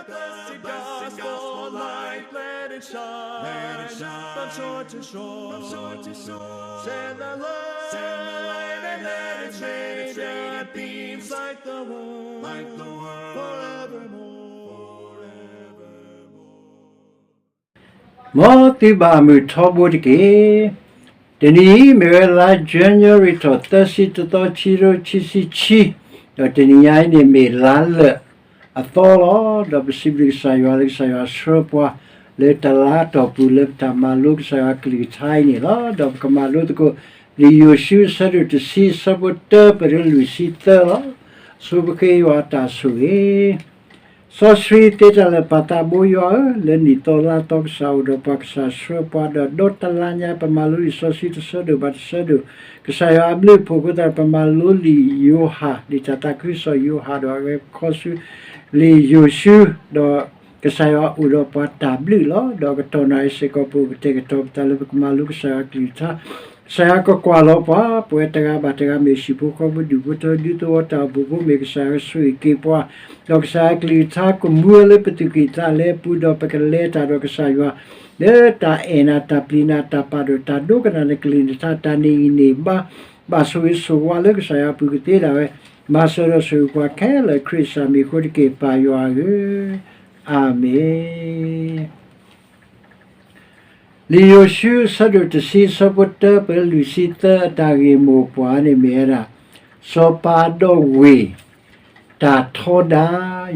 Blessed gospel light, let it shine from shore to shore. Send the light and let it shine, let it beam like the world, like the world, forevermore, forevermore. မ်သုဘၣ်မုာ်ထီဘိတက့ၢ်. တနံၤအံၤမ့ၢ်ဝဲလါ January ထီၣ်သၢဆံတသီ ခံကထိခံဆံခံ, ဒီးတနံၤညါအံၤန့ၣ်မ့ၢ်လါလၢာ်အသီလီၤ. ဒီးပစံးဘျုးကစၢ်ယွၤလၢကစၢ်ယွၤဆှၢပှၤလၢတလါအတီၢ်ပူၤလၢပတၢ်မၤလိကစၢ်ယွၤကလုၢ်ကထါအံၤန့ၣ်လီၤ. ဒီးပကမၤလိသကိး လံာ်ယိၤၡူ အဆၢဒိၣ်တဆံ အဆၢဖိတၢ ပတုၤလၢလွံၢ်ဆံသၢလီၤ. ဆိပဃ့ယွၤအတၢ်ဆိၣ်ဂ့ၤ စီဆှံသ့တၢ်လၢာ်ပၢ်သးဘိယွၤဧၢ, လၢနံၣ်သီလါသီကစၢ်အိၣ်ဒီးပှၤ ကစၢ်ဆှၢပှၤ ဒီးဒီတလါညါ ပမၤလိလံာ်စီဆှံတဆၢဒိၣ်ဘၣ်တဆၢဒိၣ်, ကစၢ်ယွၤအဘျုးအဖှိၣ်အဃိသတး ပမၤလိလံာ်ယိၤဟၣ် လံာ်တၢ်သးခုကစီၣ်ယိၤဟၣ် ဒီးအဝဲခီဆူ လံာ်ယိၤၡူ ဒီးကစၢ်ယွၤအိၣ်ဒီးပှၤတၢ်ဘျုးလီၤ. ဒီးကတီၢ်နၣ်ရံၣ်စ့ၢ်ကီး ပအိၣ်ကတဲာ်ကတီၤပသးလၢပကမၤလိကစၢ်ယွၤကလုၢ်ကထါ, ကစၢ်ယွၤကကွၢ်လီၤပှၤ ပဝဲတဂၤဘၣ်တဂၤ မ့ၢ်ဟံၣ်ဖိဃီဖိ ဒူၣ်ဖိထၢဖိ ဒူသဝီတၢ်အိၣ်ဖှိၣ်ဖိ မ့ၢ်ကစၢ်ယွၤကဆိၣ်ဂ့ၤက့ၤပှၤ, ဒီးကစၢ်ယွၤကလုၢ်ကထါကမူဝဲလၢပသူၣ်ကံၢ်သးလဲအပူၤ ဒီးပကလဲၤတၢ်ဒီးကစၢ်ယွၤ လၢတၢ်အဲၣ်နၤတၢ်ပျံၤနၤတၢ်ပာ်ဒိၣ် တၢ်ဒိကနၣ်နကလုၢ်နကထါ တၢ်န့ၢ်ဂံၢ်န့ၢ်ဘါ ဘၣ်ဆိၣ်ဂ့ၤဆိၣ်ဝါလၢကစၢ်ယွၤအပူၤကသ့ဒၣ်ဝဲ, မၤစၢၤဒီးဆိၣ်ဂ့ၤပှၤခဲလၢာ် ခရံာ်ကစၢ်မံၤအဃိတက့ၢ် ပၢ်ယွၤဧၢ, အၤမ့ၣ်. လံာ်ယိၤၡူ အဆၢဒိၣ်တဆံ အဆၢဖိတၢ ပတုၤလၢလွံၢ်ဆံသၢ အတၢ်ဂ့ၢ်မိၢ်ပှၢ်န့ၣ်မ့ၢ်ဝဲဒၣ် စီၤပၤဒီးဝ့ၢ် တၢ်ထီဒါ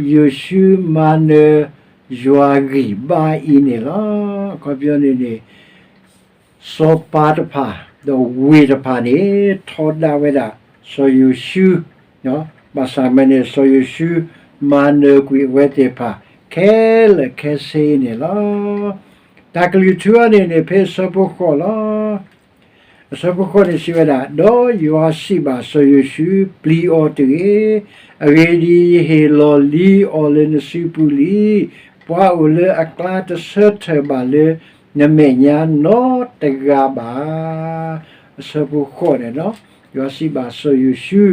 ယိၤၡူမၤနၢၤယွၤဂံၢ်ဘါအံၤန့ၣ်လီၤ. အခီပညီန့ၣ်န့ၣ် စီၤပၤတဖၣ် ဒီးဝ့ၢ်တဖၣ်န့ၣ် ထီဒါဝဲဒၣ် စီၤယိၤၡူ, ဘၣ်ဆၣ်မ့ၢ်န့ၣ် စီၤယိၤၡူ မၤနၢၤကွံာ်အဝဲသ့ၣ်တဖၣ် ခဲလၢာ်ခဲဆ့န့ၣ်လီၤ. တၢ်ကလုၢ်ထူအံၤန့ၣ်န့ၣ် ဖဲအဆၢဖိဃိးလီၤ. အဆၢဖိဃိးန့ၣ်စံးဝဲဒၣ်, ဒီးယွၤစံးဘၣ်စီၤယိၤၡူ, ပျံၤအီၤတဂ့ၤ, အဂ့ၢ်ဒ်အံၤ, ယဟ့ၣ်လီၤလံအီၤလၢနစုပူၤလံ. ပှၤအိၣ်လၢအကျါတဆၢထၢၣ်ဘၣ်လၢနမဲာ်ညါနီတဂၤဘၣ်. အဆၢဖိဃိးန့ၣ်, ယွၤစံးဘၣ်စီၤယိၤၡူ,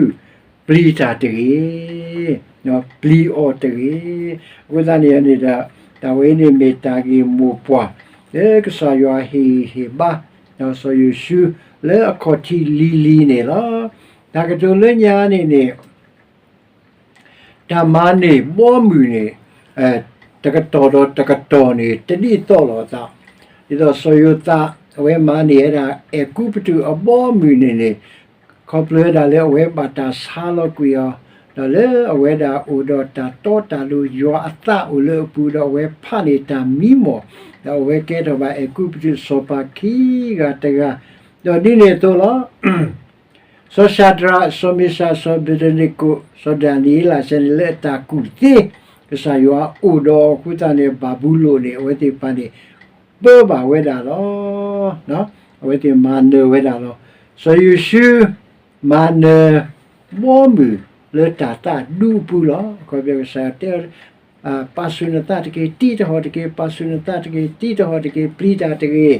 ပျံၤတၢ်တဂ့ၤ, ပျံၤအီၤတဂ့ၤ. အဃိသတးန့ၣ်န့ၣ်ဒီး တၢ်ဝဲအံၤန့ၣ်မ့ၢ်တၢ်ဂ့ၢ်မိၢ်ပှၢ် လၢကစၢ်ယွၤဟ့ၣ်ဂံၢ်ဟ့ၣ်ဘါ စီၤယိၤၡူ လၢအခီၣ်ထံးလံၤလံၤန့ၣ်လီၤ. တၢ်ကတိၤလၢညါန့ၣ်န့ၣ် တၢ်မၤန့ၢ်ဘီမုၢ်န့ၣ် တကတီၢ်ဒီးတကတီၢ်န့ၣ် တဒ်သိးလိာ်အသး, ဒ်သိးစီၤယိၤသး အဝဲမၤန့ၢ်ဝဲဒၣ် အဲၤကူပတူးအဘီမုၢ်န့ၣ်န့ၣ် ခီဖျိဝဲဒၣ်လၢအဝဲဘၣ်တၢ်ဆါလီၤကွံာ်အီၤ, ဒီးလၢအဝဲဒၣ်အိၣ်ဒီးတၢ်တီတၢ်လိၤ ယွၤအသးအိၣ်လၢအပူၤ ဒီးအဝဲဖးန့ၢ်တၢ်မံမီၢ်, ဒီးအဝဲကဲထီၣ်ဘၣ်အဲၤကူပတူးစီၤပၤခံဂၤတဂၤ, ဒီးဒ်န့ၣ်အသိးလီၤ. စီၤၡၤဒြး, စီၤမ့ၡး, စီၤအဘ့းနကိး, စီၤဒၤနံးယ့လး စဲန့ၣ် လၢအတၢ်ကူၣ်သ့ ကစၢ်ယွၤအိၣ်ဒီးအဃိသတးန့ၣ် ဘၤဘူလိၣ်န့ၣ် အဝဲသ့ၣ်တဖၣ်န့ၣ် ပၢဘၣ်ဝဲဒၣ်လီၤ. အဝဲသ့ၣ်မၤနၢၤဝဲဒၣ်လီၤ. စီၤယိၤၡူ မၤနၢၤဘီမုၢ်လၢတၢ်သးဒူအပူၤလီၤ. အခီပညီကစၢ်ယွၤတဲ ပာ်ဆူၣ်နသးတက့ၢ်, တံးတဟီၣ်တက့ၢ်, ပာ်ဆူၣ်နသးတက့ၢ်, တံးတဟီၣ်တက့ၢ်, ပျံၤတၢ်တဂ့ၤ,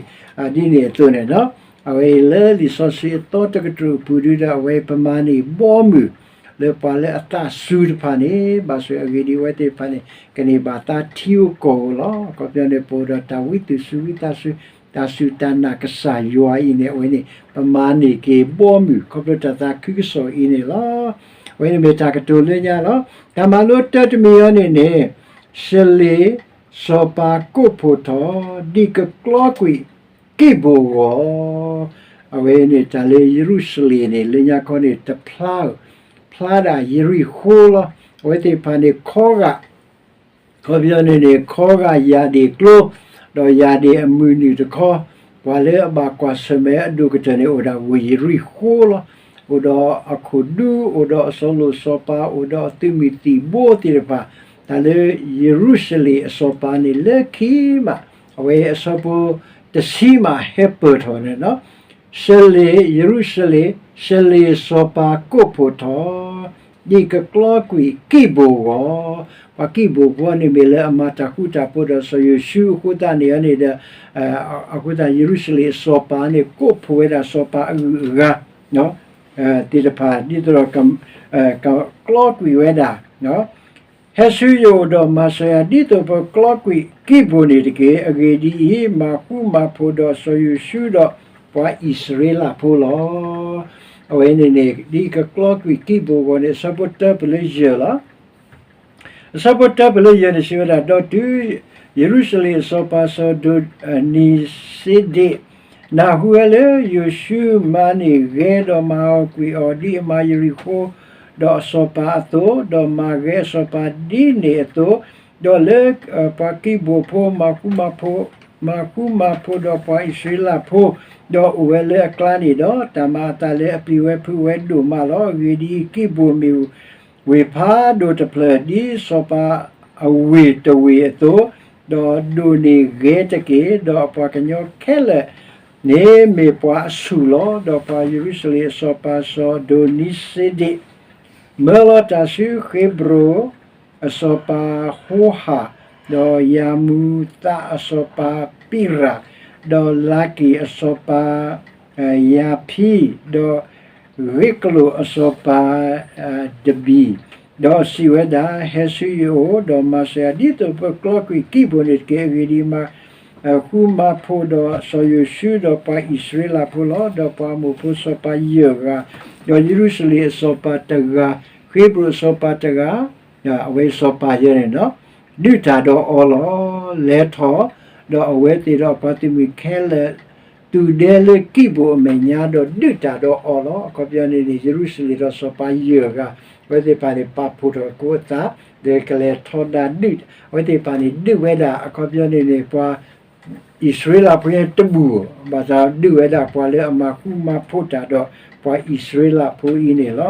ဒ်န့ၣ်အသိးန့ၣ်လီၤ. အဝဲအံၤလၢလံာ်စီဆှံအသီတကတြူၢ်အပူၤဒုဒီး အဝဲပမၤန့ၢ်ဘီမုၢ် လၢပှၤလၢအသးစူၤတဖၣ်န့ၣ် ဘၣ်ဆိၣ်အဂ့ၢ်ဒ်အံၤ အဝဲသ့ၣ်တဖၣ်န့ၣ် ကန့ၢ်ဘၣ်သါထံဧိၤကီၢ်ဧိၤလီၤ. အခီပညီန့ၣ် ပအိၣ်ဒီးတၢ်ဝံသူၣ်စူၤဝံသးစူၤ တၢ်စူၢ်တၢ်နာ်ကစၢ်ယွၤအံၤန့ၣ် အဝဲန့ၣ် ပမၤန့ၢ်က့ၤဘီမုၢ် ခီဖျိတၢ်သးခုကစီၣ်အံၤန့ၣ်လီၤ. အဝဲန့ၣ်မ့ၢ်တၢ်ကတိၤလၢညါလီၤ. တၢ်မၤလိတၢတမံၤအံၤန့ၣ်န့ၣ် ၡလ့ၣ်စီၤပၤကိးဖှိၣ်ထီၣ် ဒ်ကကျီကွံာ်ကံၢ်ဘိၣ်အဂီၢ်, အဝဲန့ၣ်တၢ်လၢယရူၤၡလ့ၣ်န့ၣ် လၢညါခီန့ၣ် တဖျါဧိၤ, ဖျါဒၣ်ယရံၣ်ဃိလီၤ. အဝဲသ့ၣ်တဖၣ်န့ၣ် ခီဂာ် ခီပညီန့ၣ်န့ၣ် ခီဂာ်ယၢ်ဒ့ၣ်ကျိ ဒီးယၢ်ဒ့ၣ်အမုၢ်နုာ်တခီ, ပှၤလၢအဘၣ်ကွၢ်ဆၢၣ်မဲာ်အဒိၣ်ကတၢၢ်န့ၣ် အိၣ်ဒၣ်ဝ့ၢ်ယရံၣ်ဃိလီၤ. အိၣ်ဒီးအခိၣ်ဒူ, အိၣ်ဒီးအစီၤလိၣ်စီၤပၤ, အိၣ်ဒီးအသုးမုၢ်သံၣ်ဘိသ့ၣ်တဖၣ်, တၢ်လၢယရူၤၡလ့ၣ်အစီၤပၤန့ၣ် လၢခံမး အဝဲအဆၢဖိတဆံမးဟဲပၢၢ်ထီၣ်န့ၣ်လီၤ. ၡလ့ၣ်ယရူၤၡလ့ၣ်, ၡလ့ၣ်စီၤပၤကိးဖှိၣ်ထီၣ် ဒ်ကကျီကွံာ်ကံၢ်ဘိၣ်အဂီၢ်, ပှၤကံၢ်ဘိၣ်ဖိန့ၣ်မ့ၢ်လၢအမၤတၢ်ဃူတၢ်ဖိးဒီးစီၤယိၤၡူအဃိသတးန့ၣ်န့ၣ်ဒီး အဃိသတးယရူၤၡလ့ၣ်အစီၤပၤန့ၣ် ကိးဖှိၣ်ဝဲဒၣ်စီၤပၤအဂုၤအဂၤသ့ၣ်တဖၣ် ဒ်သိးဒီး ကကျီကွံာ်ဝဲဒၣ် ဟဲဆူယအိၣ်ဒီးမၤစၢၤယၤ ဒ်သိးပကျီကွံာ်ကံၢ်ဘိၣ်န့ၣ်တက့ၢ်. အဂ့ၢ်ဒ်အံၤ, မၤဃူမၤဖိးဒီးစီၤယိၤၡူဒီးပှၤအံၣ်စရ့လးဖိလီၤ. အဝဲန့ၣ်န့ၣ် ဒ်ကကျီကွံာ်ကံၢ်ဘိၣ်အဂီၢ်န့ၣ် အဆၢဖိတၢပလၢယဲၢ်လီၤ. အဆၢဖိတၢပလၢယဲၢ်န့ၣ် စံးဝဲဒၣ်, ဒီးတုၤယရူၤၡလ့ၣ်အစီၤပၤစီၤဒိနံစ့ဒ့း နၢ်ဟူဝဲလၢယိၤၡူမၤန့ၢ်ဂဲၤဒီးမၤအီၣ်ကွံာ်အီၤ ဒ်အမၤယရံၣ်ဃိဒီးအစီၤပၤအသိး, ဒီးမၤဂဲၤအစီၤပၤဒ်န့ၣ်အသိး, ဒီးလၢပှၤကံၢ်ဘိၣ်ဖိ မၤဃူမၤဖိးဒီးပှၤအံၣ်စရ့လးဖိ, ဒီးအိၣ်ဝဲလၢအကျါန့ၣ်ဒီး, တၢ်မၤအသးလၢအပျံၤဝဲဖုးဝဲဒိၣ်မးလီၤ. အဂ့ၢ်ဒ်အံၤ, ကံၢ်ဘိၣ်မ့ၢ်ဝ့ၢ်ဖးဒိၣ်တဖျၢၣ် ဒ်စီၤပၤအဝ့ၢ်တဝ့ၢ်အသိး, ဒီးဒိၣ်န့ၢ်ဂဲၤတက့ၢ်. ဒီးအပှၤကညီခဲလၢာ်န့ၣ်မ့ၢ်ပှၤအဆူၣ်လီၤ. ဒီးပှၤယရူၤၡလ့ၣ်အစီၤပၤစီၤဒိနံစ့ဒ့း မၢလီၤတၢ်ဆူဃ့ဘြိၣ်အစီၤပၤဟိဟး, ဒီးယၤမူးသးအစီၤပၤပံရၣ်, ဒီးလၤကံၣ်အစီၤပၤယၤဖံ, ဒီးဂ့းကလိာ်အစီၤပၤဒဘံၣ်, ဒီးစံးဝဲဒၣ်, ဟဲဆူယအိၣ်ဒီးမၤစၢၤယၤ ဒ်သိးပကျီကွံာ်ကံၢ်ဘိၣ်န့ၣ်တက့ၢ်. အဂ့ၢ်ဒ်အံၤ, မၤဃူမၤဖိးဒီးစီၤယိၤၡူဒီးပှၤအံၣ်စရ့လးဖိလီၤ. ဒီးပှၤအမိၣ်ဖိစီၤပၤယဲၢ်ဂၤ, ဒီးယရူၤၡလ့ၣ်အစီၤပၤတဂၤ, ဃ့ဘြိၣ်အစီၤပၤတဂၤ, အဝဲစီၤပၤယဲၢ်န့ၣ်လီၤ, ဒုးတၢ်ဒီးအီၤလီၤ. လဲၤထီၣ်, ဒီးအဝဲသ့ၣ်ဒီးအပှၤသုးမုၢ်ခဲလၢာ် သူၣ်ဒဲလၢကံၢ်ဘိၣ်အမဲာ်ညါ, ဒီးဒုးတၢ်ဒီးအီၤလီၤ. အခီပညီန့ၣ်န့ၣ် ယရူၤၡလ့ၣ်ဒီးစီၤပၤယဲၢ်ဂၤ, အဝဲသ့ၣ်တဖၣ်န့ၣ် ပာ်ဖှိၣ်ထီၣ်ကိအသး, ဒီးကလဲၤထီဒါဒုး, အဝဲသ့ၣ်တဖၣ်န့ၣ် ဒုးဝဲဒၣ် အခီပညီန့ၣ်န့ၣ် ပှၤအံၣ်စရ့လးဖိညါတဘူၣ်, ဘၣ်ဆၣ်ဒုးဝဲဒၣ်ပှၤလၢအမၤဃူမၤဖိးတၢ်ဒီးပှၤအံၣ်စရ့လးဖိအံၤန့ၣ်လီၤ.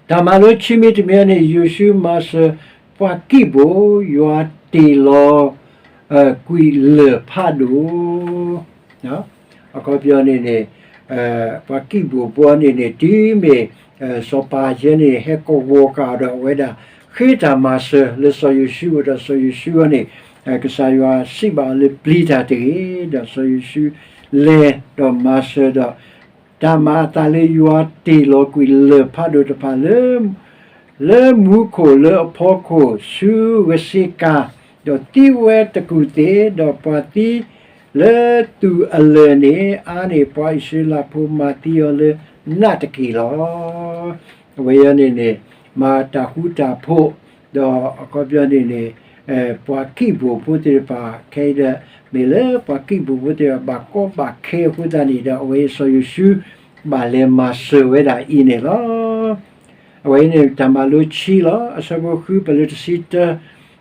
တၢ်မၤလိခံမံၤတမံၤန့ၣ် ယိၤၡူမၤစၢၤပှၤကံၢ်ဘိၣ်, ယွၤတ့ၢ်လီၤကွံာ်လၢၢ်ဖးဒိၣ် အခီပညီန့ၣ်န့ၣ် ပှၤကံၢ်ဘိၣ်ဖိန့ၣ်န့ၣ် တုၤမ့ၢ်စီၤပၤယဲၢ်န့ၣ် ဟဲကဝီၤဃာ်ဒီးအဝဲဒၣ် ဃ့တၢ်မၤစၢၤလၢစီၤယိၤၡူအအိၣ်ဒီးစီၤယိၤၡူအန့ၣ် ကစၢ်ယွၤစံးဘၣ်အီၤလၢပျံၤတၢ်တဂ့ၤ, ဒီးစီၤယိၤၡူလဲၤဒီးမၤစၢၤဒီး တၢ်မၤအသးလၢယွၤတ့ၢ်လီၤကွံာ်လၢၢ်ဖးဒိၣ်တဖၣ်လၢ လၢမူခိၣ်လၢအဖီခိၣ်ဆူဂစ့ကၤ, ဒီးသံဝဲတကူၣ်သ့ၣ်, ဒီးပှၤသံလၢသူၣ်အလၢာ်န့ၣ် အါန့ၢ်ပှၤအံၣ်စရ့လးဖိမၤသံအီၤလၢနးတက့ၢ်လီၤ. အဝဲအံၤန့ၣ်န့ၣ် မၤတၢ်ဃူတၢ်ဖိး, ဒီးအခီပညီန့ၣ်န့ၣ် ပှၤကံၢ်ဘိၣ်ဖိသ့ၣ်တဖၣ် ခဲအံၤဒီး မ့ၢ်လၢပှၤကံၢ်ဘိၣ်ဖိသ့ၣ်တဖၣ် ဘၣ်ကီဘၣ်ခဲအဃိသတးန့ၣ်ဒီး အဝဲစီၤယိၤၡူ ဘၣ်လဲၤမၤစၢၤဝဲဒၣ်အံၤန့ၣ်လီၤ. အဝဲအံၤန့ၣ် တၢ်မၤလိခံလီၤ. အဆၢဖိဃု ပလၢတဆံတၢ,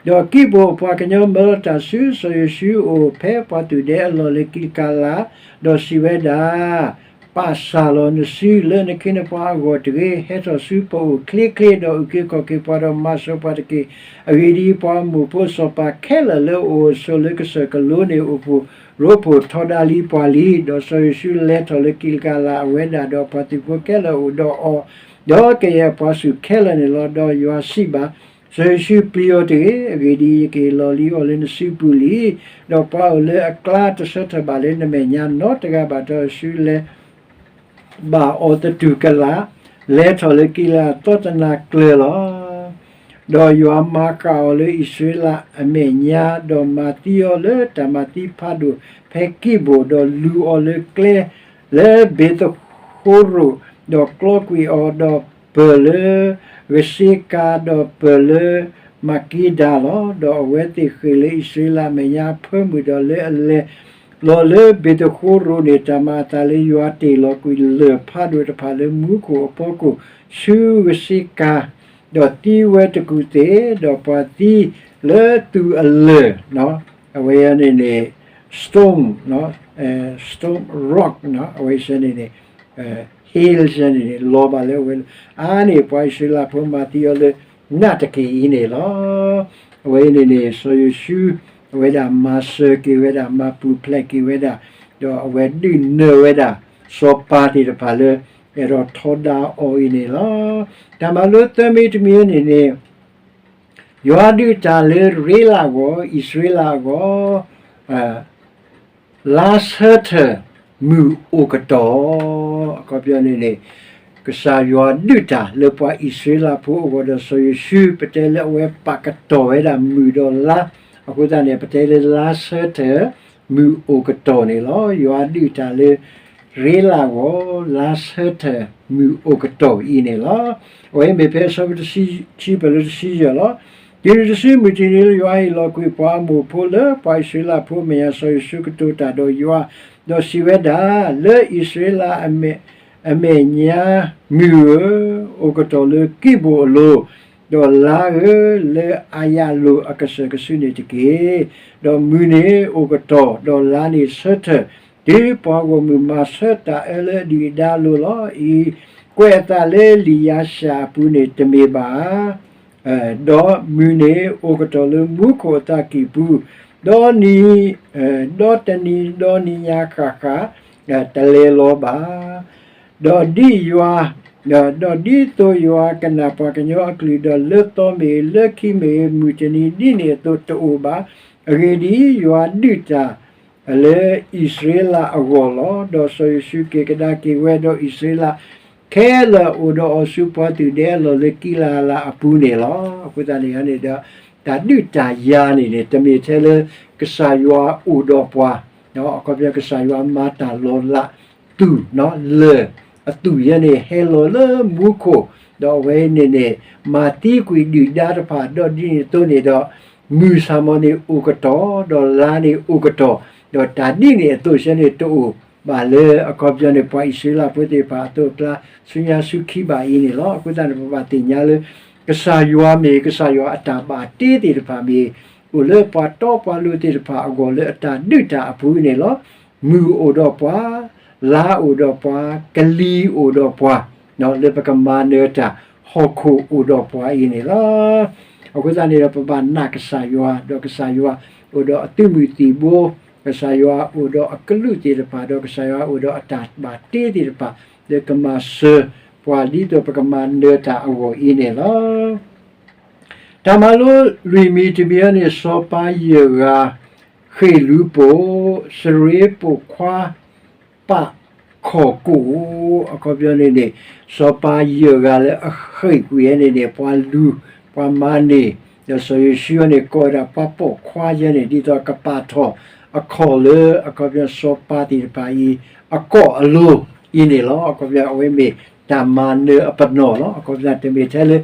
ဒီးကံၢ်ဘိၣ်အပှၤကညီမၢလီၤတၢ်ဆူစီၤယိၤၡူအအိၣ် ဖဲပှၤသူၣ်ဒဲအလီၢ်လၢကံးလကၤလး, ဒီးစံးဝဲဒၣ်, ပာ်စၢ်လီၤနစုလၢနခ့နပှၤအဂီၢ်တဂ့ၤ, ဟဲထီၣ်ဆူပအိၣ်ချ့ချ့, ဒီးအုၣ်က့ၤခီၣ်က့ၤပှၤဒီးမၤစၢၤပှၤတက့ၢ်. အဂ့ၢ်ဒ်အံၤ, ပှၤအမိၣ်ဖိစီၤပၤခဲလၢာ်လၢအအိၣ်အဆိးလၢကစၢၢ်ကလိန့ၣ် အိၣ်ဖှိၣ်ရိဖှိၣ်ထီဒါလံပှၤလံ. ဒီးစီၤယိၤၡူလဲၤထီၣ်လၢကံးလကၤလး, အဝဲဒၣ်ဒီးပှၤသုးဖိခဲလၢာ်အိၣ်ဒီးအီၤ, ဒီးကယဲၢ်အပှၤဆူၣ်ခဲလၢာ်န့ၣ်လီၤ. ဒီးယွၤစံးဘၣ်စီၤယိၤၡူ, ပျံၤအီၤတဂ့ၤ. အဂ့ၢ်ဒ်အံၤ, ယကဟ့ၣ်လီၤလံအီၤလၢနစုပူၤလံ, ဒီးပှၤအိၣ်လၢအကျါတဆၢထၢၣ်ဘၣ်လၢနမဲာ်ညါနီတဂၤဘၣ်. ဒီးစီၤယိၤၡူလဲၤ ဘၣ်အီၤသတူၢ်ကလာ်, လဲၤထီၣ်လၢကံးလကၤသီတနၤကျၢၤလီၤ. ဒီးယွၤမၤဃၣ်အီၤလၢအံၣ်စရ့လးအမဲာ်ညါ, ဒီးမၤသံအီၤလၢတၢ်မၤသံဖးဒိၣ်ဖဲကံၢ်ဘိၣ်, ဒီးလူၤအီၤလၢကျဲလၢဘ့ၤသဃိရိၣ်, ဒီးကျီကွံာ်အီၤ, ဒီးပၢၢ်လၢဂစ့ကၤ, ဒီးပၢၢ်လၢမၤက့ဒၤလီၤ. ဒီးအဝဲသ့ၣ်ဃ့ၢ်လၢအံၣ်စရ့လးအမဲာ်ညါအဖၢမုၢ်, ဒီးလၢအလဲၤ လီၤလၢဘ့ၤသဃိရိၣ်န့ၣ် တၢ်မၤအသးလၢယွၤတ့ၢ်လီၤကွံာ်လၢၢ်ဖးဒိၣ်တဖၣ်လၢမူခိၣ်အဖီခိၣ်ဆူဂစ့ကၤ, ဒီးသံဝဲတကူၣ်သ့ၣ်, ဒီးပှၤသံလၢသူၣ်အလၢာ်, အဝဲန့ၣ်န့ၣ် stone, stone rock, အဝဲန့ၣ်န့ၣ် hail န့ၣ်န့ၣ် လီၤဘၣ်လၢအဝဲ, အါန့ၢ်ပှၤအံၣ်စရ့လးဖိမၤသံအီၤလၢ နးတက့ၢ်အံၤန့ၣ်လီၤ. အဝဲအံၤန့ၣ်န့ၣ် စီၤယိၤၡူ အဝဲဒၣ်မၤစၢၤက့ၤဝဲဒၣ် မၤပူၤဖျဲးက့ၤဝဲဒၣ်, ဒီးအဝဲဒုးနၢၤဝဲဒၣ် စီၤပၤသ့ၣ်တဖၣ်လၢ အဲၣ်ဒိးထီဒါအီၤအံၤန့ၣ်လီၤ. တၢ်မၤလိသၢမံၤတမံၤန့ၣ်န့ၣ် ယွၤဒုးတၢ်လၢရ့လးအဂီၢ်, အံၣ်စရ့လးအဂီၢ်, လါဆၢထၢၣ်မုၢ်အိၣ်ကတီၢ်, အခီပညီန့ၣ်န့ၣ် ကစၢ်ယွၤဒုးတၢ်လၢပှၤအံၣ်စရ့လးဖိအဂီၢ်ဒီးစီၤယိၤၡူ ပတဲလၢအဝဲပာ်ကတီၢ်ဝဲဒၣ်မုၢ်ဒီးလါ, အဃိသတးန့ၣ် ပတဲလၢလါဆၢထၢၣ် မုၢ်အိၣ်ကတီၢ်န့ၣ်လီၤ. ယွၤဒုးတၢ်လၢ ရ့လးအဂီၢ် လါဆၢထၢၣ်မုၢ်အိၣ်ကတီၢ်အံၤန့ၣ်လီၤ. အဝဲမ့ၢ်ဖဲအဆၢဖိတဆံခံပၢၢ်လၢတဆံယဲၢ်လီၤ. တုၤနုၤတစုမုၢ်တနံၤလၢယွၤဟ့ၣ်လီၤကွံာ်ပှၤအမိၣ်ဖိလၢပှၤအံၣ်စရ့လးဖိအမဲာ်ညါ စီၤယိၤၡူကတိၤတၢ်ဒီးယွၤ, ဒီးစံးဝဲဒၣ်, လၢအံၣ်စရ့လး အမဲာ်ညါမုၢ်ဧၢ, အိၣ်ကတီၢ်လၢကံးဘိၣ်အလိၤ, ဒီးလါဧၢ, လၢအၤယလိာ်အကစၢၢ်ကစုန့ၣ်တက့ၢ်. ဒီးမုၢ်န့ၣ်အိၣ်ကတီၢ်, ဒီးလါန့ၣ်ဆၢထၢၣ်, တုၤပှၤဂီၢ်မုၢ်မၤဆၢတၢ်အၢလၢအဒုၣ်အဒါအလိၤလီၤ. အံၤကွဲးအသးလၢလံာ်ယၤၡၣ်အပူၤန့ၣ်တမ့ၢ်ဘၣ်ဧါ. ဒီးမုၢ်န့ၣ်အိၣ်ကတီၢ်လၢမူခိၣ်အသးကံၢ်ပူၤ, ဒီးနံၤ, ဒီးတနံၤဒီးနံၤညါဃၣ်ဃၣ်, တလဲၤလီၤဘၣ်. ဒီးဒ်ယွၤ, ဒီးဒ်သိးယွၤကနၣ်ပှၤကညီအကလုၢ်, ဒီးလၢသီမ့ၢ်ဂ့ၤ, လၢခံမ့ၢ်ဂ့ၤ, မုၢ်တနံၤဒ်န့ၣ်အသိးတအိၣ်ဘၣ်. အဂ့ၢ်ဒ်အံၤ, ယွၤဒုးတၢ် လၢအံၣ်စရ့လးအဂီၢ်လီၤ. ဒီးစီၤယိၤၡူက့ၤကဒါက့ၤဝဲဒီးအံၣ်စရ့လးခဲလၢာ်အိၣ်ဒီးအီၤဆူပှၤသုးဒဲအလီၢ်လၢကံလၤအးလးအပူၤန့ၣ်လီၤ. အဃိသတးန့ၣ်န့ၣ်ဒီး တၢ်ဒုးတၢ်ယၤန့ၣ်န့ၣ် တမ့ၢ်ထဲလၢကစၢ်ယွၤအိၣ်ဒီးပှၤ, အခီပညီကစၢ်ယွၤမၤတၢ်လီၤလး သူၣ်လၢအသူၣ်ယဲန့ၣ်ဟဲလီၤလၢမူခိၣ်, ဒီးအဝဲန့ၣ်န့ၣ် မၤသံကွံာ်ဒုၣ်ဒါတဖၣ် ဒီးဒ်န့ၣ်အသိးန့ၣ်ဒီး မုၢ်ဆၣ်မီၤန့ၣ်အိၣ်ကတီၢ်, ဒီးလါန့ၣ်အိၣ်ကတီၢ်, ဒီးတၢ်ဒ်န့ၣ်အသိးယဲန့ၣ်တအိၣ်ဘၣ်လၢအခီပညီန့ၣ် ပှၤအံၣ်စရ့လးဖိသ့ၣ်တဖၣ်အသိးအကျါ ဆူညါဆူခံဘၣ်အံၤန့ၣ်လီၤ. အဃိသတးန့ၣ် ပဘၣ်သ့ၣ်ညါလၢ ကစၢ်ယွၤမ့ၢ်ကစၢ်ယွၤအတၢ်ဘၣ်တ့သ့ၣ်တဖၣ်မ့ၢ် အိၣ်လၢပှၤတီပှၤလိၤသ့ၣ်တဖၣ်အဂီၢ်လၢအတၢ်ဒုးတၢ်အပူၤန့ၣ်လီၤ. မုၢ်အိၣ်ဒီးပှၤ, လါအိၣ်ဒီးပှၤ, ကလံၤအိၣ်ဒီးပှၤ, လၢပကမၤနၢၤတၢ် ဟီၣ်ခိၣ်အိၣ်ဒီးပှၤအံၤန့ၣ်လီၤ. အဃိသတးန့ၣ်ဒီး ပဘၣ်နာ်ကစၢ်ယွၤ, ဒီးကစၢ်ယွၤအိၣ်ဒီးအသုးမုၢ်သံၣ်ဘိ, ကစၢ်ယွၤအိၣ်ဒီးအကလုာ်သ့ၣ်တဖၣ်, ဒီးကစၢ်ယွၤအိၣ်ဒီးအတၢ်ဘၣ်တ့သ့ၣ်တဖၣ် လၢကမၤစၢၤပှၤဒ်သိးပကမၤနၢၤတၢ်အဂီၢ်အံၤန့ၣ်လီၤ. တၢ်မၤလိလွံၢ်မံၤတမံၤအံၤန့ၣ် စီၤပၤယဲၢ်ဂၤ ဃ့ၢ်လူၤပိာ်, စရ့ပိာ်ခွါ ပာ်ခီၣ်ကိၣ်, အခီပညီန့ၣ်န့ၣ် စီၤပၤယဲၢ်ဂၤလၢအဃ့ၢ်ကွံာ်ဝဲန့ၣ်န့ၣ် ပှၤလူၤ ပှၤမၤန့ၢ်, ဒီးစီၤယိၤၡူန့ၣ် ကိးဝဲဒၣ်ပှၤပိာ်ခွါယဲန့ၣ် ဒ်သိးကပာ်ထီၣ်အခီၣ်လၢ အခီပညီစီၤပၤသ့ၣ်တဖၣ်အံၤ အကီၢ်အလိၤအံၤန့ၣ်လီၤ. အခီပညီအဝဲမ့ၢ်တၢ်မၤနၢၤအပနီၣ်လီၤ. အခီပညီတမ့ၢ်ထဲလၢ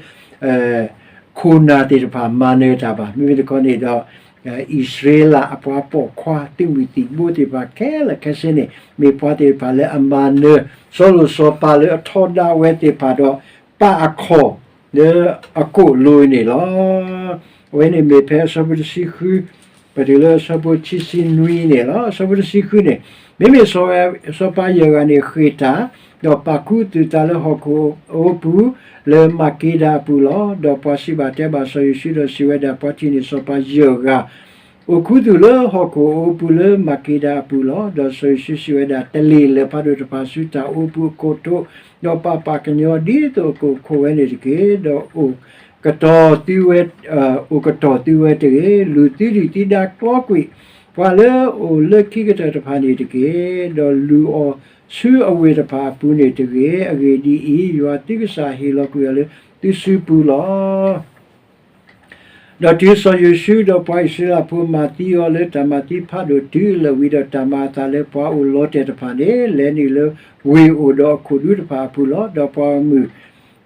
ခိၣ်နၢ်သ့ၣ်တဖၣ်မၤနၢၤတၢ်ဘၣ်. မ့မ့ၢ်တခီန့ၣ်ဒီး အံၣ်စရ့လးအပှၤပိာ်ခွါ သုးမုၢ်သံၣ်ဘိသ့ၣ်တဖၣ်ခဲလၢာ်ခဲဆ့န့ၣ် မ့ၢ်ပှၤသ့ၣ်တဖၣ်လၢအမၤနၢၤ စီၤလိာ်စီၤပၤလၢအထီဒါဝဲသ့ၣ်တဖၣ်ဒီး ပာ်အခီၣ်လၢအကိၣ်လိၤန့ၣ်လီၤ. အဝဲန့ၣ်မ့ၢ်ဖဲအဆၢဖိတဆံဃု ပတုၤလၢအဆၢဖိခံဆံနွံန့ၣ်လီၤ. အဆၢဖိတဆံဃုန့ၣ် မ့မ့ၢ်စီၤပၤယဲၢ်ဂၤန့ၣ်ဃ့ၢ်တၢ်, ဒီးပာ်ခူသူၣ်သးလၢဟီၣ်ခိၣ်အအိပူၤ လၢမၤက့ၤဒၤအပူၤလီၤ. ဒီးပှၤစံးဘၣ်တဲဘၣ်စီၤယိၤၡူဒီးစံးဝဲဒၣ်, ပှၤထံၣ်န့ၢ်စီၤပၤယဲၢ်ဂၤ အိၣ်ခူသူၣ်လၢဟီၣ်ခိၣ်အအိပူၤလၢမၤက့ၤဒၤအပူၤလီၤ. ဒီးစီၤယိၤၡူစံးဝဲဒၣ်, တလ့ၢ်လၢၢ်ဖးဒိၣ်တဖၣ်ဆူတၢ်အိပူၤအခိၣ်ထိး, ဒီးပာ်ပာ်ကညီဒ်သိးအကအိၣ်ခိးဝဲန့ၣ်တက့ၢ်. ဒီးအိၣ်ကတီၤသုဝဲ, အိၣ်ကတီၤသုဝဲတဂ့ၤ. လူၤသုဒုၣ်သုဒါကျီကွံာ် ပှၤလၢအအိၣ်လၢခံကတၢၢ်တဖၣ်န့ၣ်တက့ၢ်. ဒီးလူၤအီၤဆူအဝ့ၢ်တဖၣ်အပူၤန့ၣ်တဂ့ၤ. အဂ့ၢ်ဒ်အံၤ, ယွၤသုကစၢ်ဟ့ၣ်လီၤကွံာ်အီၤလၢသုစုပူၤလီၤ. ဒီးတုၤစီၤယိၤၡူဒီးပှၤအံၣ်စရ့လးဖိမၤသံအီၤလၢတၢ်မၤသံဖးဒိၣ်တုၤအလၢာ်ဝံၤဒီး တၢ်မၤအသးလၢပှၤအိၣ်လီၤတဲာ်တဖၣ်န့ၣ် လဲၤနုာ်လၢဝ့ၢ်အိၣ်ဒီးအခိၣ်ဒူတဖၣ်အပူၤလီၤ. ဒီးပှၤဂီၢ်မုၢ်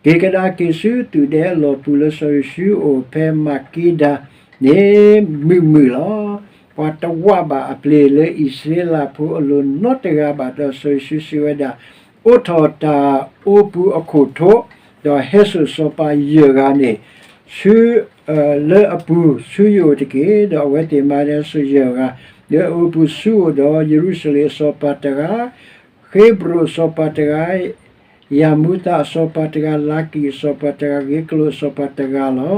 က့ၤကဒါက့ၤဆူသုးဒဲအလီၢ်ပူၤလၢစီၤယိၤၡူအအိၣ်ဖဲမၤက့ၤဒၤန့ၣ် မုာ်မုာ်လီၤ. ပှၤတဝးဘၣ်အပျ့ၤလၢအံၣ်စရ့လးဖိအလိၤနီတဂၤဘၣ်. ဒီးစီၤယိၤၡူစံးဝဲဒၣ်, အိးထီၣ်တၢ်အိပူၤအခိၣ်ထိး, ဒီးဟဲစိာ်စီၤပၤယဲၢ်ဂၤန့ၣ် ဆူ လၢအပူၤဆူယအိၣ်တက့ၢ်. ဒီးအဝဲသ့ၣ်မၤန့ၢ်အစိာ်ယဲၢ်ဂၤ လၢအအိပူၤဆူအအိၣ်ဒီး ယရူၤၡလ့ၣ်အစီၤပၤတဂၤ, ဃ့ဘြိၣ်အစီၤပၤတဂၤ, ယၤမူသးအစီၤပၤတဂၤ, လၤကံၣ်အစီၤပၤတဂၤ, ဂ့ၤကလိာ်အစီၤပၤတဂၤလီ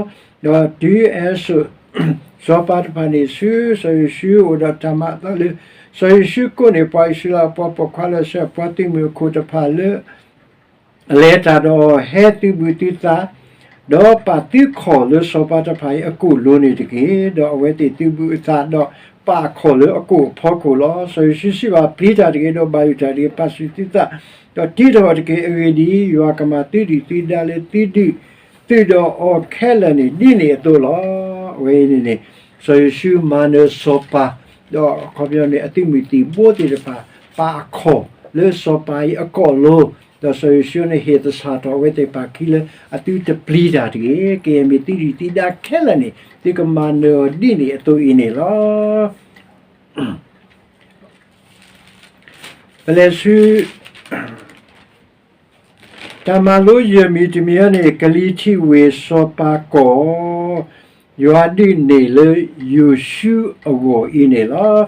ၤ. ဒီးတုၤအဟဲစိာ် စီၤပၤတဖၣ်န့ၣ်ဆူစီၤယိၤၡူအအိၣ်ဒီးတၢ်မၤအသးလၢ စီၤယိၤၡူကိးန့ၢ်ပှၤအံၣ်စရ့လးအပှၤပိာ်ခွါလၢအဆဲးပှၤသုးမုၢ်အခိၣ်တဖၣ်လၢ လဲၤတၢ်ဒီးဟဲသုးဘူးသုးသး, ဒီးပာ်သုးခီၣ်လၢစီၤပၤတဖၣ်အံၤအကိၣ်လိၤန့ၣ်တက့ၢ်. ဒီးအဝဲသ့ၣ်သုးဘူးအသးဒီးပာ်ခီၣ်လၢအကိၣ်အဖီခိၣ်လီၤ. စီၤယိၤၡူစံးဘၣ်, ပျံၤတၢ်တဂ့ၤ, ဒီးဘၣ်ယိၣ်တၢ်တဂ့ၤ, ပာ်ဆူၣ်သုသး ဒီးတံးထီၣ်အီၤတက့ၢ်. အဂ့ၢ်ဒ်အံၤ, ယွၤကမၤသုဒုၣ်သုဒါလၢသုဒုၣ်သုဒီးအီၤခဲလၢာ်န့ၣ် ဒ်န့ၣ်အသိးလီၤ. အဝဲအံၤန့ၣ်န့ၣ် စီၤယိၤၡူမၤနၢၤစီၤပၤ, ဒီးအခီပညီန့ၣ် အသုးမုၢ်သံၣ်ဘိသ့ၣ်တဖၣ် ပာ်အခီၣ်လၢစီၤပၤအံၤအကိာ်လိၤ, ဒီးစီၤယိၤၡူန့ၣ်ဟ့ၣ်သဆၣ်ထီၣ်အဝဲသ့ၣ်တဖၣ်ခံလၢအသုးတပျံၤတၢ်တဂ့ၤ. ကယဲၢ်မ့ၢ်သုဒုၣ်သုဒါခဲလၢာ်န့ၣ် သုကမၤနၢၤအီၤဒ်န့ၣ်အသိးအံၤန့ၣ်လီၤ. ပလဲၤဆူ တၢ်မၤလိယဲၢ်မံၤတမံၤအံၤန့ၣ် ကလံၤထံးဝ့ၢ်စီၤပၤကီၢ်, ယွၤဒုးန့ၢ်လၢယိၤၡူအဂီၢ်အံၤန့ၣ်လီၤ.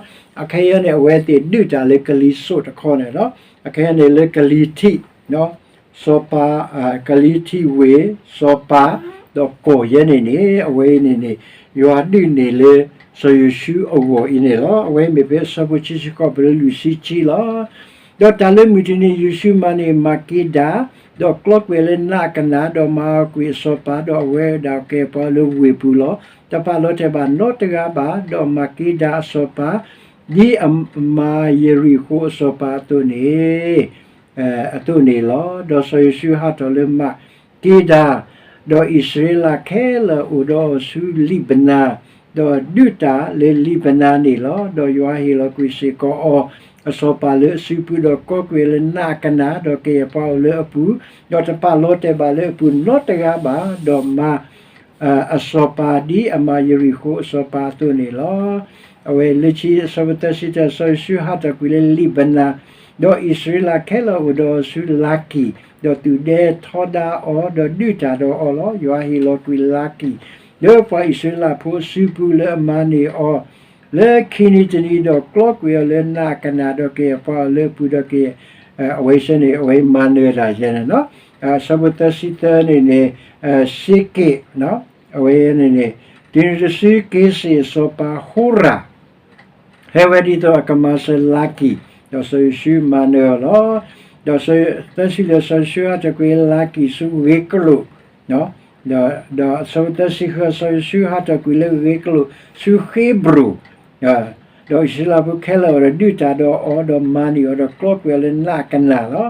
အခဲအံၤန့ၣ် အဝဲသ့ၣ်ဒုးတၢ်လၢကလံၤစိးတခီန့ၣ်လီၤ. အခဲအံၤန့ၣ်လၢကလံၤထံး စီၤပၤ, ကလံၤထံးဝ့ၢ်စီၤပၤ, ဒီးကီၢ်ယဲန့ၣ်န့ၣ် အဝဲအံၤန့ၣ်န့ၣ် ယွၤဒုးန့ၢ်လၢစီၤယိၤၡူအဂီၢ်အံၤန့ၣ်လီၤ. အဝဲမ့ၢ်ဖဲအဆၢဖိခံဆံဃိး ပလၢလွံၢ်ဆံခံလီၤ. ဒီးတၢ်လၢမုၢ်တနံၤ ယိၤၡူမၤန့ၢ်မၤက့ၤဒၣ်, ဒီးကျီကွံာ်လၢနးကနၣ်, ဒီးမၤအီၤကွံာ်အစီၤပၤ, ဒီးအဝဲဒၣ်ကဲပှၤလၢဝ့ၢ်ပူၤလီၤ. တပာ်လီၤတဲာ်ဘၣ်နီတဂၤဘၣ်, ဒီးမၤက့ၤဒၣ်အစီၤပၤ ဒ်အမၤယရံၣ်ဃိာ်အစီၤပၤအသိးန့ၣ် အသိးန့ၣ်လီၤ. ဒီးစီၤယိၤၡူဟးထီၣ်လၢမၤက့ၤဒၣ်, ဒီးအံၣ်စရ့လးခဲလၢာ်အိၣ်ဒီးအီၤဆူလံာ်ပနၤ, ဒီးဒုးတၢ်လၢလံာ်ပနၤန့ၣ်လီၤ. ဒီးယွၤဟ့ၣ်လီၤကွံာ်စ့ၢ်ကီးအီၤ အစီၤပၤလၢအစုပူၤ, ဒီးကျီကွံာ်လၢနးကနၣ်, ဒီးကယဲၢ်ပှၤအိၣ်လၢအပူၤ, ဒီးတပာ်လီၤတဲာ်ဘၣ်လၢအပူၤနီတဂၤဘၣ်, ဒီးမၤ အစီၤပၤဒ်အမၤယရံၣ်ဃိာ်အစီၤပၤအသိးန့ၣ်လီၤ. အဝဲလၢခံအဆၢဖိသၢဆံတၢ စီၤယိၤၡူဟးထီၣ်ကွံာ်လၢလံာ်ပနၤ, ဒီးအံၣ်စရ့လးခဲလၢာ်အိၣ်ဒီးအီၤဆူလၤကံၢ်, ဒီးသူၣ်ဒဲထီဒါအီၤ, ဒီးဒုးတၢ်ဒီးအီၤလီၤ. ယွၤဟ့ၣ်လီၤကွံာ်လၤကံၢ် လၢပှၤအံၣ်စရ့လးဖိအစုပူၤလၢအမၤန့ၢ်အီၤ လၢခံနံၤတနံၤ, ဒီးကျီကွံာ်အီၤလၢနးကနၣ်, ဒီးကယဲၢ်ပှၤအိၣ်လၢအပူၤ, ဒီးကယဲၢ် အဝဲစ့ၢ်န့ၣ် အဝဲမၤနၢၤတၢ်ယဲန့ၣ်လီၤ. အဆၢဖိသၢဆံသၢန့ၣ်န့ၣ် စ့က့း, အဝဲန့ၣ်န့ၣ် တုၤနုၤတစုက့ၤစ့ၢ်အစီၤပၤဟိရၣ် ဟဲဝဲဒ်သိးအကမၤစၢၤလၤကံၢ်, ဒီးစီၤယိၤၡူမၤနၢၤအီၤလီၤ. ဒီးသၢဆံလွံၢ် စီၤယိၤၡူဟးထီၣ်ကွံာ်လၤကံၢ်ဆူဂ့ၤကလိာ်, ဒီးအဆၢဖိသၢဆံဃု စီၤယိၤၡူဟးထီၣ်ကွံာ်လၢဂ့ၤကလိာ်ဆူဃ့ဘြိၣ်, ဒီးအံၣ်စရ့လးဖိခဲလၢာ်အိၣ်ဒီးဒုးတၢ်ဒီးအီၤ, ဒီးမၤန့ၢ်အီၤ, ဒီးကျီကွံာ်အီၤလၢနးကနၣ်လီၤ.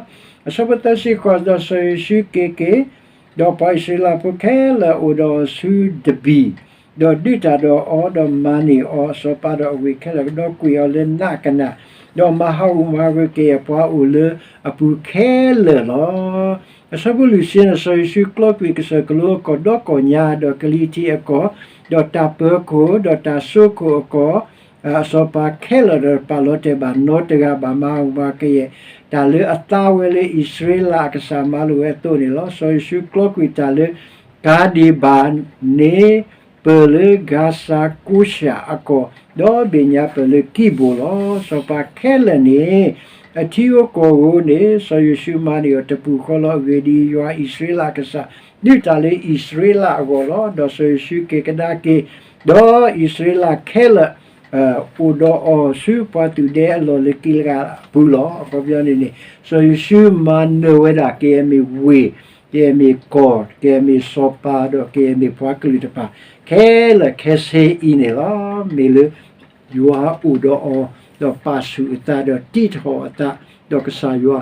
အဆၢဖိသၢဆံဃိး ဒီးစီၤယိၤၡူက့ၤက့ၤ, ဒီးပှၤအံၣ်စရ့လးဖိခဲလၢာ်အိၣ်ဒီးအီၤဆူဒဘံၣ်, ဒီးဒုးတၢ်ဒီးအီၤ, ဒီးမၤန့ၢ်အီၤ, အစီၤပၤဒီးအဝ့ၢ်ခဲလၢာ်, ဒီးကွံာ်အီၤလၢနးကနၣ်, ဒီးမၤဟးဂူာ်မၤဂဲၤကယဲၢ်ပှၤအိၣ်လၢအပူၤခဲလၢာ်လီၤ. အဆၢဖိလွံၢ်ဆံန့ၣ် စီၤယိၤၡူကျီကွံာ်ကစၢၢ်ကလိအကီၢ်ဒီကီၢ်ညါ, ဒီးကလံၤထံးအကီၢ်, ဒီးတၢ်ပၢၤခိၣ်, ဒီးတၢ်စိခိၣ်အကီၢ်, အစီၤပၤခဲလၢာ်ဒီးပာ်လီၤတဲာ်ဘၣ်နီတဂၤဘၣ်, မၤဟးဂူာ်မၤဂဲၤကယဲၢ် တၢ်လၢအသါဝဲလၢအံၣ်စရ့လးအကစၢ်မၤလိာ်ဝဲအသိးန့ၣ်လီၤ. စီၤယိၤၡူကျီကွံာ်တၢ်လၢကၤဒ့ၣ်ဘၤန့ၣ် ပၢၢ်လၢဂၤစၤကိၡၢ်အကီၢ်, ဒီးဘ့ၣ်ညါပၢၢ်လၢကံးဘိၣ်လီၤ. စီၤပၤခဲလၢာ်န့ၣ် အထံဧိၤကီၢ်ဧိၤန့ၣ် စီၤယိၤၡူမၤန့ၢ်အီၤတပူၤဃီလီၤ. အဂ့ၢ်ဒ်အံၤ, ယွၤအံၣ်စရ့လးအကစၢ် ဒုးတၢ်လၢအံၣ်စရ့လးအဂီၢ်လီၤ. ဒီးစီၤယိၤၡူက့ၤကဒါက့ၤ, ဒီးအံၣ်စရ့လးခဲလၢာ် အိၣ်ဒီးအီၤဆူပှၤသူၣ်ဒဲအလီၢ်လၢကံးလဂၤအပူၤလီၤ. အခီပညီန့ၣ်န့ၣ် စီၤယိၤၡူမၤနၢၤဝဲဒၣ် ကယဲၢ်မ့ၢ်ဝ့ၢ်, ကယဲၢ်မ့ၢ်ကီၢ်, ကယဲၢ်မ့ၢ်စီၤပၤ, ဒီးကယဲၢ်မ့ၢ်ပှၤကလုာ်တဖၣ် ခဲလၢာ်ခဲဆ့အံၤန့ၣ်လီၤ. မ့ၢ်လၢယွၤအိၣ်ဒီးအီၤ, ဒီးပာ်ဆူၣ်အသး, ဒီးတံးထီၣ်အသး, ဒီးကစၢ်ယွၤ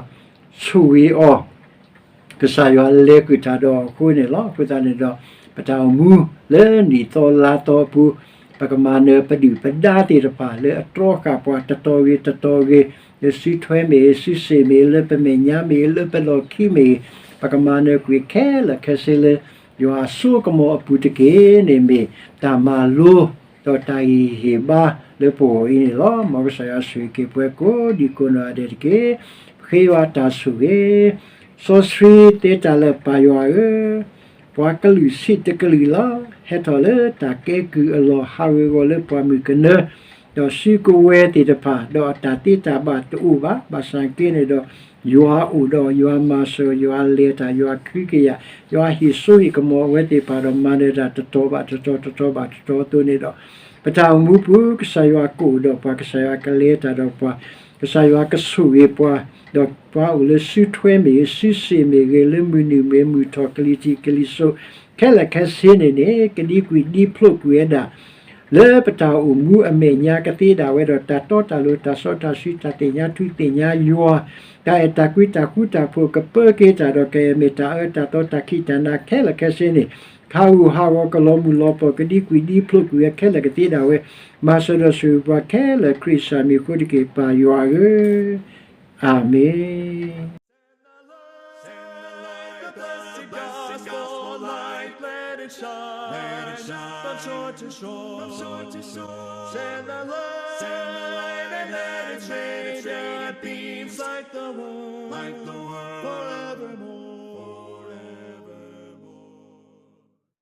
ဆိၣ်ဂ့ၤအီၤ ကစၢ်ယွၤလဲၤဃုာ်တၢ်ဒီးအဃိန့ၣ်လီၤ. အဃိသတးန့ၣ်ဒီး ပတၢ်အိၣ်မူလၢနံၣ်သီလါသီအပူၤ, ပကမၤနၢၤပဒုၣ်ပဒါသ့ၣ်တဖၣ်လၢအတြီဃာ်ပှၤတတီၤဂ့ၤတတီၤဂ့ၤ, လၢစုထွဲမ့ၢ်ဂ့ၤ, စုစ့ၣ်မ့ၢ်ဂ့ၤ, လၢပမဲာ်ညါမ့ၢ်ဂ့ၤ, လၢပလီၢ်ခံမ့ၢ်ဂ့ၤ, ပကမၤနၢၤကွံာ်ခဲလၢာ်ခဲဆ့လၢ ယွၤအစိကမီၤအပူၤတက့ၢ်န့ၣ် မ့ၢ်တၢ်မၤလိ ဒီးတၢ်ဟ့ၣ်ဂံၢ်ဟ့ၣ်ဘါလၢပဂီၢ်အံၤန့ၣ်လီၤ. မ်ကစၢ်ယွၤဆိၣ်ဂ့ၤက့ၤပှၤကိးဒံကိးနီၢ်ဂၤဒဲးတက့ၢ်. ပဃ့ယွၤတၢ်ဆိၣ်ဂ့ၤ, စီဆှံသ့တၢ်လၢပၢ်ယွၤဧၢ, ပှၤကလုာ်ဆံးတကလုာ်လီၤ. ဟဲထီၣ်လၢတၢ်ကဲကုၢ်အလီၢ် ဟးဂ့ၤဂီၤလၢပှၢ်မုၢ်ကနၢ, ဒီးစုကဝဲၤသ့ၣ်တဖၣ်, ဒီးအတၢ်သ့တၢ်ဘၣ်တအိၣ်ဘၣ်. ဘၣ်ဆၣ်က့န့ၣ်ဒီး ယွၤအိၣ်ဒီး ယွၤမၤစၢၤ, ယွၤလဲၤတၢ်, ယွၤခုကယာ်, ယွၤဟ့ၣ်စိဟ့ၣ်ကမီၤအဝဲသ့ၣ်တဖၣ်ဒီး မၤနၢၤတၢ်တတီၤဘၣ်တတီၤ တတီၤဘၣ်တတီၤအသိးန့ၣ်ဒီး ပတၢ်အိၣ်မူပူၤ ကစၢ်ယွၤကအိၣ်ဒီးပှၤ, ကစၢ်ယွၤကလဲၤတၢ်ဒီးပှၤ, ကစၢ်ယွၤကဆိၣ်ဂ့ၤပှၤ, ဒီးပှၤအိၣ်လၢစုထွဲမ့ၢ်ဂ့ၤ, စုစ့ၣ်မ့ၢ်ဂ့ၤ, လၢမုၢ်နုာ်မ့ၢ်မုၢ်ထီၣ်, ကလံၤထံးကလံၤစိး ခဲလၢာ်ခဲဆ့န့ၣ်န့ၣ် ကဒံကွံာ်ဒံဖျိးကွံာ်ဝဲဒၣ် လၢပတၢ်အိၣ်မူအမဲာ်ညါ ကသ့ဒၣ်ဝဲဒီး တၢ်တီတၢ်လိၤ တၢ်စီတၢ်ဆှံ တၢ်သ့ၣ်ညါထူသ့ၣ်ညါယွၤ, တၢ်အဲၣ်တၢ်ကွံ တၢ်ဃူတၢ်ဖိး ကပၢက့ၤတၢ်ဒီး ကအဲၣ်မ့ၢ်တၢ်အၢတၢ်သီ တၢ်ခံးတၢ်နၤခဲလၢာ်ခဲဆ့န့ၣ်, ဟးဂူာ်ဟးဂီၤ ကလီၤမုၢ်လီၤပီၢ် ကဒံကွံာ်ဒံဖျိးကွံာ်ဝဲခဲလၢာ် ကသ့ဒၣ်ဝဲ, မၤစၢၤဒီးဆိၣ်ဂ့ၤပှၤခဲလၢာ် ခရံာ်စၢ်မံၤအဃိတက့ၢ် ပၢ်ယွၤဧၢ, အၤမ့ၣ်. Send the light, the blessed gospel light, let it shine from shore to shore. Send the light, send the light and let its radiant beams light the world, light the world.